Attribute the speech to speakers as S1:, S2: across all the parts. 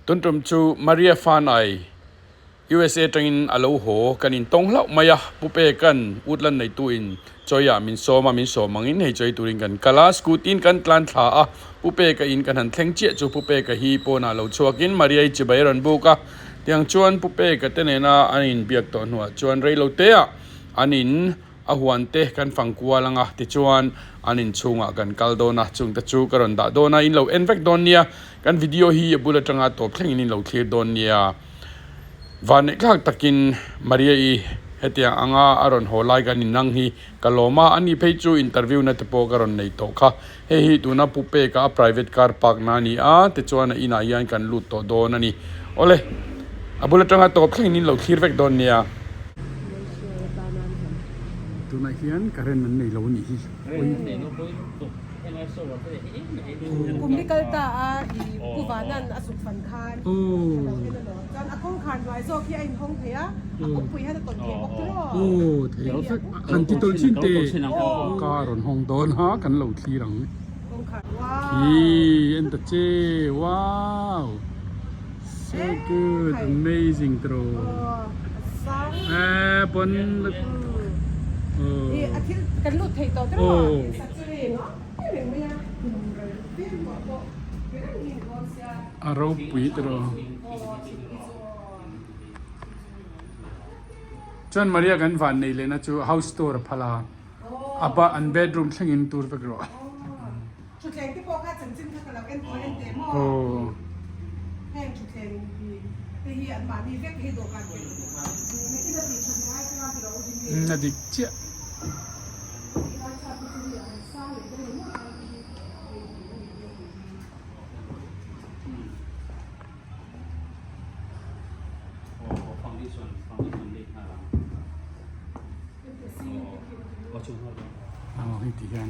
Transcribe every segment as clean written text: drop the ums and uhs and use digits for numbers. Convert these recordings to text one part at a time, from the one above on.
S1: Tun tum chu Maria Fanai USA tangin a lo haw kan intawng hlauh mai a, Pu Peka'n Woodland neitu in chawiah min sawm a, min sawm angin hei chawi turin kan kal a, scooty in kan tlan thla a, Pu Peka in kan han thleng chiah chu Pu Peka hi pawnah lo chhuakin Maria-i chibai a rawn buk a, tiang chuan Pu Peka te nena an inbiak tawh hnuah chuan reiloteah an in A huan te kan fang kual anga tichuan an inchhungah kan kal dawn a, chungte chu ka rawn dah dawn a, in lo en vek dawn nia, kan video hi a bul atanga tawp thlengin in lo thlir dawn nia. Vanneihthlak takin Maria-i hetiang anga a rawn haw lai kan inang hi ka lawm a, ani phei chu interview na te pawh ka rawn nei tawh kha, hei hi tuna Pu Peka a private car park na a ni a, tichuan a inah hian kan lut tawh dawn a ni. Awle, a bul atanga tawp thlengin in lo thlir vek dawn nia. Tunah hian current an nei lo a nih hi.
S2: Kum ni kal ta a i Pu Vanan a zuk fan khan a lo en alawm. Chuan a kawngkhar hnuai zawk hi a inhawng thei a, a kawngpui hian a tawn thei bawk tiraw?
S1: Aw thei lo vek. Han ti tawlh chin te ka rawn hawng dawn a kan lo thlir ang.
S2: Kawngkhar wow.
S1: Khi en ta che wow. So good amazing tiraw.
S2: Aw a sang.
S1: Eh pawn.
S2: I a thil kan lut thei tawh tiraw.
S1: Aw. A ropui tiraw. Chuan Maria kan van nei lehna chu house tour a phal a, a ba an bedroom thlengin tur vek rawh. Aw. A dik chiah. Aw hei ti hian.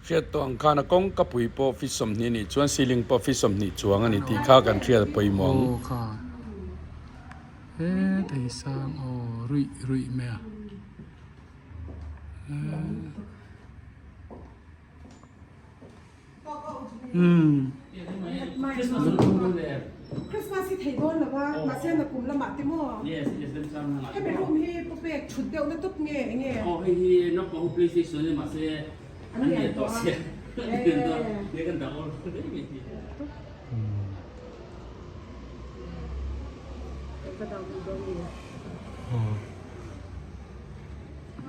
S1: Hriat tawh ang khan a kawngka pui pawh feet 20 a nih chuan ceiling pawh feet 20 chuang a ni tih kha kan hriat a pawimawh ang.
S3: Aw kha he thei sang aw ruih ruih mai a umm.
S2: Christmas hi thei dawn lo va mahse na kum lamah te maw hemi room hi pu pek thut deuh na tawp nge eng nge
S4: aw hei hi naupang ho playstation a ni mahse an lian tawh sia an lian tawh he kan dah awl hle mai hi.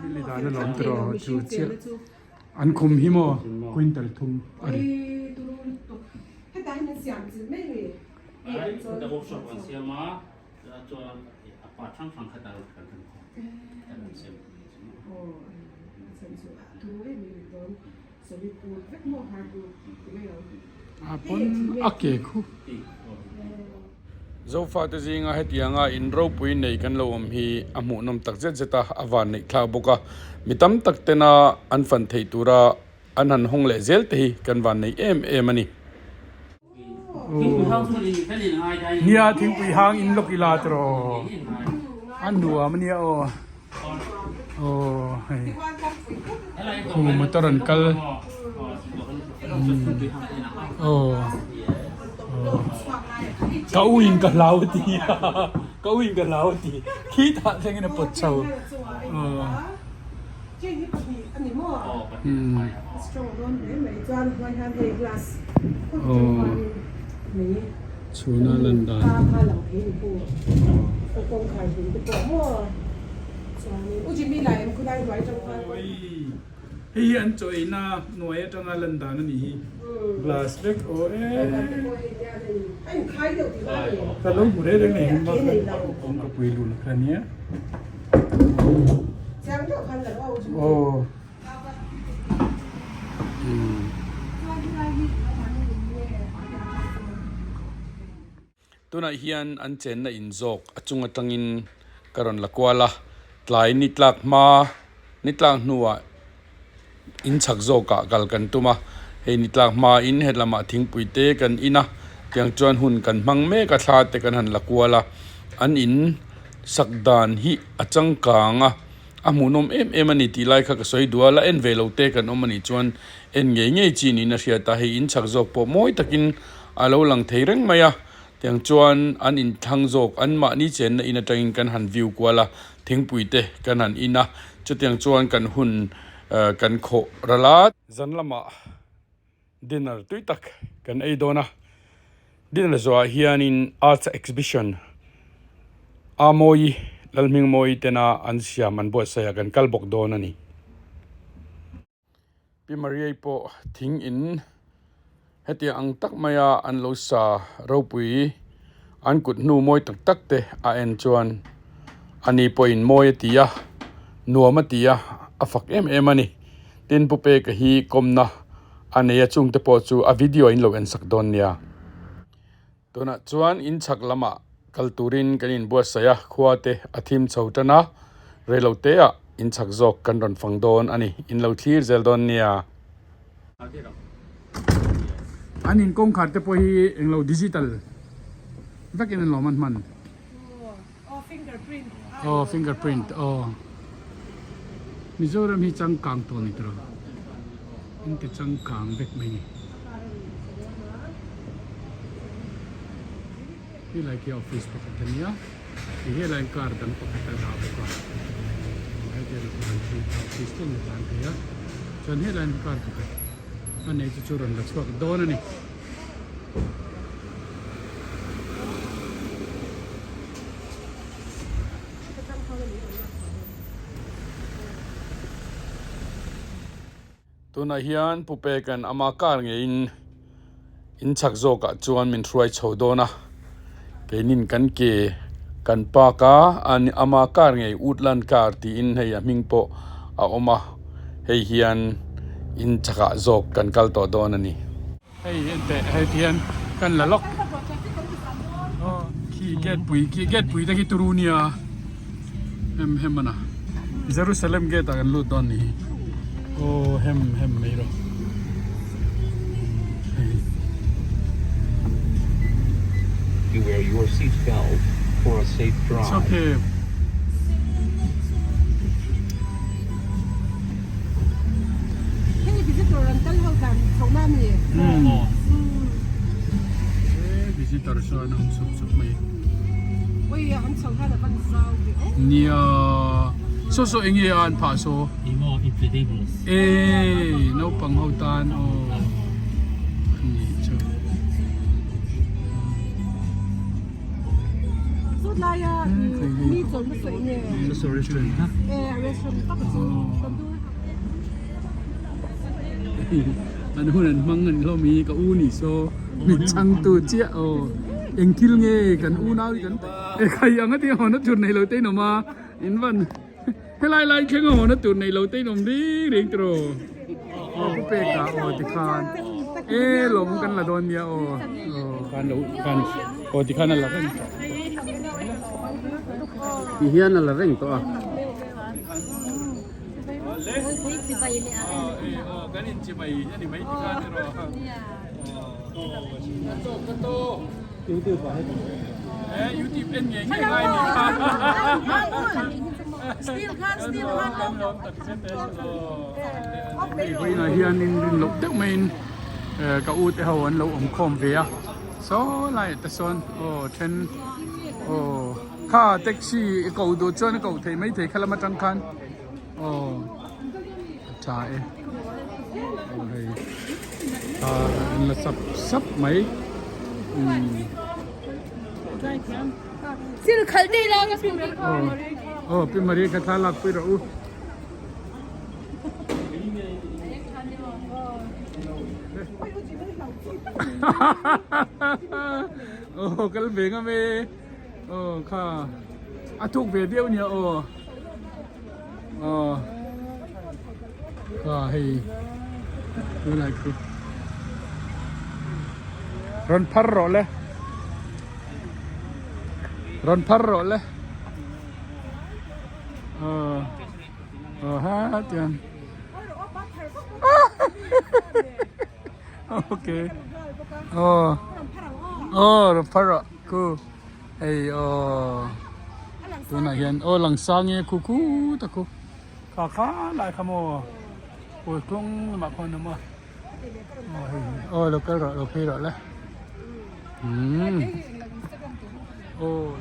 S3: Hemi dan a lawm tiraw chu chiah. An khum hi maw quintal thum a ni. A pawn a ke khu.
S1: Zofate zinga hetianga in ropui nei kan lo awm hi a hmuhnawm tak zet zet a, a van neih thlak bawk a. Mi tam tak tena an fan theih tura an han hawng leh zel te hi kan van nei em em a ni.
S3: Nia thingpui hang in lawk ila tiraw a nuam ania aw aw hei khu motor an kal aw
S1: Ka u in ka hlau a ti ka u in ka hlau a ti khi tah thlengin a pawt chho
S3: Chhuna lan dan
S1: Hei hi an chaw eina hnuai atanga lan dan a nih hi glass vek aw e ka lo hmu reng reng nei him bak kawngka pui lun kha ania aw Tunah hian an chenna in zawk a chung atangin ka rawn la kual a, tlai ni tlak hma ni tlak hnuah in chhak zawkah kal kan tum a, hei ni tlak hmain hetlamah thingpui te kan in a, Tiang chuan hun kan hmang mek a thla te kan han la kual a an in sak dan hi a changkang a a hmuhnawm em em a ni tih lai kha ka sawi duh a la en ve lo te kan awm a nih chuan en ngei ngei chi niin a hriat a hei in chak zawk pawh mawi takin a lo lang thei reng mai a tiang chuan an inthlang zawk an mahni chenna in atangin kan han view kual a thingpui te kan han in a chutiang chuan kan hun kan khawh ral a. Zan lamah dinner tui tak kan ei dawn a dinner zawhah hianin arts exhibition a mawi Lalhming mawi tena an siam an buatsaih a kan kal bawk dawn a ni. Pi Mariai pawh thing in hetiang ang tak maia an lo sa ropui an kut hnu mawi tak tak te a en chuan ani pawhin mawi a ti a, nuam a ti a, a fak em em a ni. Tin Pu Peka hi kawmna a nei a chungte pawh chu a video in lo en sak dawn nia. Tunah chuan in chhak lamah kal turin kan inbuatsaih a, khua te a thim chho tan a, reilo teah in chhak zawk kan rawn fang dawn a ni, in lo thlir zel dawn nia.
S3: An in kawngkhar te pawh hi englo digital vekin an lawm an hman. Aw fingerprint aw. Mizoram hi changkang tawh ni tawh in ti changkang vek mai ni. Helai khi office pakhat a nia ti helai car dang pakhat a dah bawk a aw heti an tlan phei a office thleng a tlan phei a chuan helai car pakhat a nei chu chu rawn la chhuak dawn a ni.
S1: Tunah hian Pu Peka'n ama kar ngeiin in chhak zawkah chuan min hruai chho dawn a, keinin kan ke kan park a, ama kar ngei Woodland car tiin hei a hming pawh a awm a, hei hian in chhakah zawk kan kal tawh dawn a ni.
S3: Hei enteh hei ti hian kan la lawk khi gate pui khi gate pui te khi turu nia hem hem ana Jerusalem gate ah kan lut dawn ni hi aw hem hem mai rawh hei.
S5: You wear your seat belt for a safe drive.
S3: It's okay.
S2: Hei visitor an kal ho dan chho na a ni.
S3: He visitor chuan a awm sup sup mai.
S2: Ui an chho hian a van zau ve aw.
S3: Nia saw saw enge a an phah saw.
S4: Emaw inflatables.
S3: E naupang ho tan aw ani chu.
S2: Chutlaia mi chawlhna sawi nge?
S4: Saw saw restaurant kha.
S2: E restaurant tak chu kan duh.
S3: An hun an hmang an hlawm hi ka u ni saw min chhang tu chiah aw eng thil nge kan unau hi kan e khai ang a tia hawn a tur nei lo te in awm a in van helai lai thleng a hawn a tur nei lo te in awm ring reng tiraw aw pu peka aw tikhan e lawm kan la dawn nia aw aw
S1: khan lo khan aw tikhan a la reng tawh
S4: ti hian a la reng tawh a.
S3: Kan in chibai a ni mai tikhan erawh
S4: YouTube ah heti
S3: e YouTube en ngei ngei ngai ni
S2: Steel khan steel khan
S3: kan lawm tak zet e vawiinah hianin rin loh deuh maiin ka u te ho an lo awm khawm ve a saw laiah te sawn aw then aw kha taxi i koh duh chuan a koh theih maithei kha lam atang khan aw a tha e aw hei ah an la sap sap mai umm. Aw aw pi Maria kha thla lak pui rawh u. Aw kal ve ngam e aw kha a thuk ve deuh nia aw aw kha hei tunlai khi rawn phar rawh le rawn phar rawh le aw aw ha tiang okay aw. Aw rawn phar rawh khu hei aw tunah hian aw lang sang nge khu khu ta khu kha kha lai kha maw kawi tlawng lamah khawn a awm a aw hei aw lo kal rawh lo phei rawh le umm aw.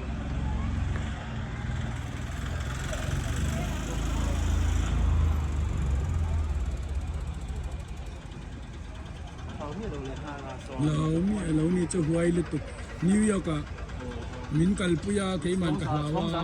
S3: Lo mi a lo ni chu huai lutuk New York ah min kalpui a keiman ka hlau a.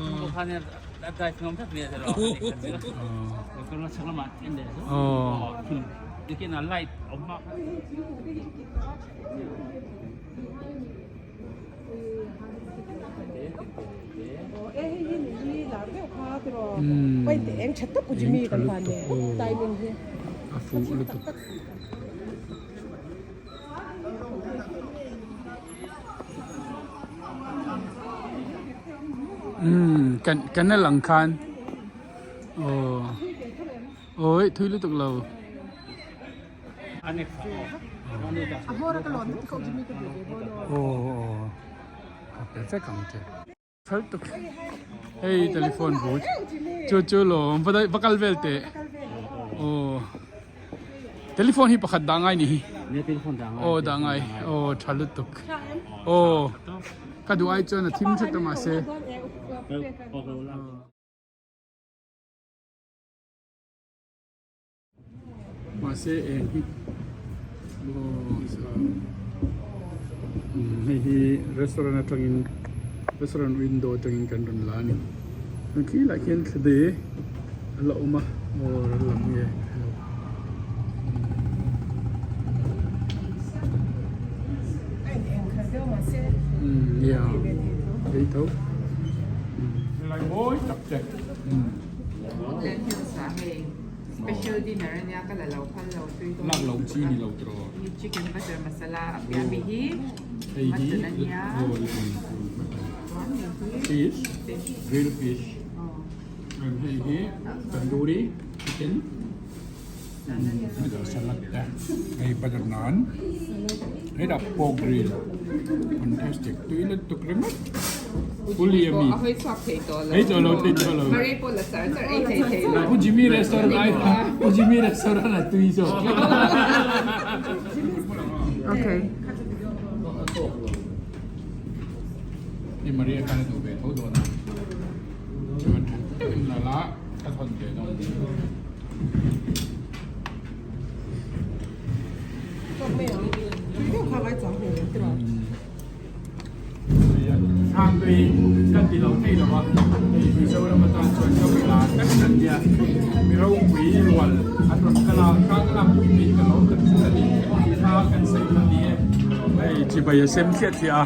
S3: A fuh lutuk. Umm kan canal ang khan aw awi thui lutuk lo. Aw aw a pe vek ang che. Thal tuk hei telephone booth chu chu lawm va va kal vel teh aw telephone hi pakhat dah ngai ni hi aw dah ngai aw tha lutuk aw ka duh ai chuan a thim hret a mahse. Mahse eng hi hei hi restaurant atangin restaurant window atangin kan rawn la a ni chuan khi lai khian thlade a la awm a aw ral lam nge alo umm nia rei tho helai mawi tak te.
S6: Special dinner ania ka la lo phal lo tui dawn
S3: Lak lo chi ni lo tiraw.
S6: Ni chicken butter masala a piah mi hi
S3: Hei hi
S6: mutton ania
S3: aw lem
S6: chuan hei hi
S3: fish
S6: fish
S3: grilled fish
S6: aw
S3: and hei hi tandoori chicken heta salad te hei butter naan hetah pork grill fantastic tui lutuk ringawt. Puli ami.
S6: A hawi chhuak thei tawh lo.
S3: Thei tawh lo, thei tawh lo.
S6: Murray pawh la char char ei thei thei lo.
S3: Pu Jimmy restaurant ai, Pu Jimmy restaurant a tui zawk.
S6: Okay.
S3: Ni Maria khan a duh ve tho dawn a. Chuan tha deuhin la la ka thawn ve dawn.
S2: Tawk mai ang. Tui deuh kha ngai chang hmel ang tiraw.
S3: Thangtui kan ti lo thei lo a, hei Mizoram atan chuan ka la tak tak nia, mi ropui rual an rawn kal a, khang lak pui mai ka lo tak zet a ni, thla kan sawi kha ni e. Hei chibai a sem thliah thliah a,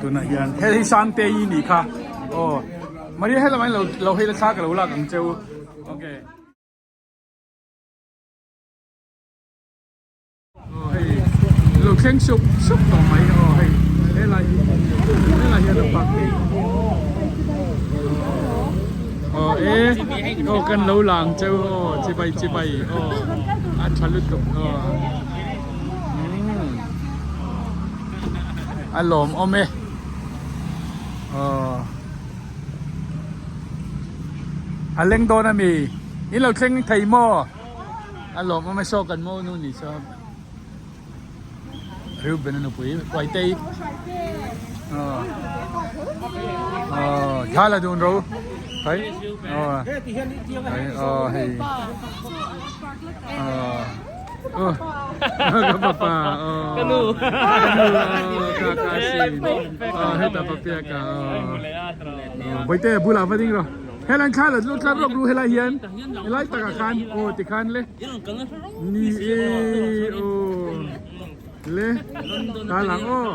S3: tunah hian hei hi Sangtei nih kha aw, Maria helama lo lo hei la thla ka lo lak ang cheu, okay. Aw hei lo thleng sup sup tawh mai aw hei helai hi helai hian a park thei aw e aw kan lo lang cheu aw chibai chibai aw a tha lutuk aw umm a lawm awm e aw a leng dawn ami in lo thleng thei maw. A lawm awm e saw kan mo nu ni saw Reuben a nupui Huaitei aw aw thla la dun ro hai aw hai aw hei aw aw ka papa aw ka nu aw ka ka sin aw heta papia ka aw Boite bulah va ding rawh. Helai thla la lut tlat rawk ru helai hian helai takah khan aw tikhan le ni e aw le ta lang aw.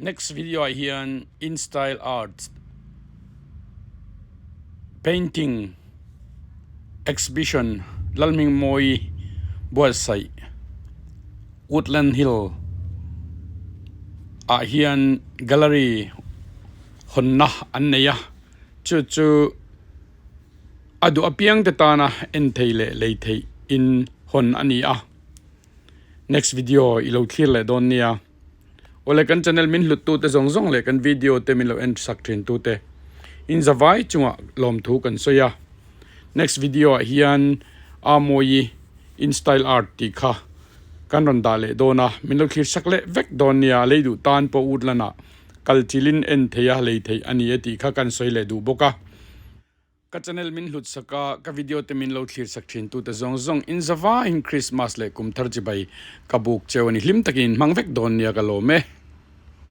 S3: Next video ah hian In Style Arts Painting Exhibition Lalmingmawi
S1: Buatsaih Woodland Hill ah hian gallery hawnna an nei a chu chu a duh apiang te tana en thei leh lei theih in hawn a ni a next video i lo thlir leh dawn nia awle kan channel min hlut tu te zawng zawng leh kan video te min lo en sak thin tu te in zavai chungah lawmthu kan sawi a next video ah hian a mawi in style art tih kha kan rawn dah leh dawn a min lo thlir sak leh vek dawn nia lei duh tan pawh woodland ah kal chilin en thei a lei theih a ni e tih kha kan sawi leh duh bawk a. Ka channel min hlut sak a, ka video te min lo thlir sak thin tute zawng zawng in zavaiin Christmas leh kum thar chibai ka buk cheu a ni. Hlim takin in hmang vek dawn nia ka lawm e.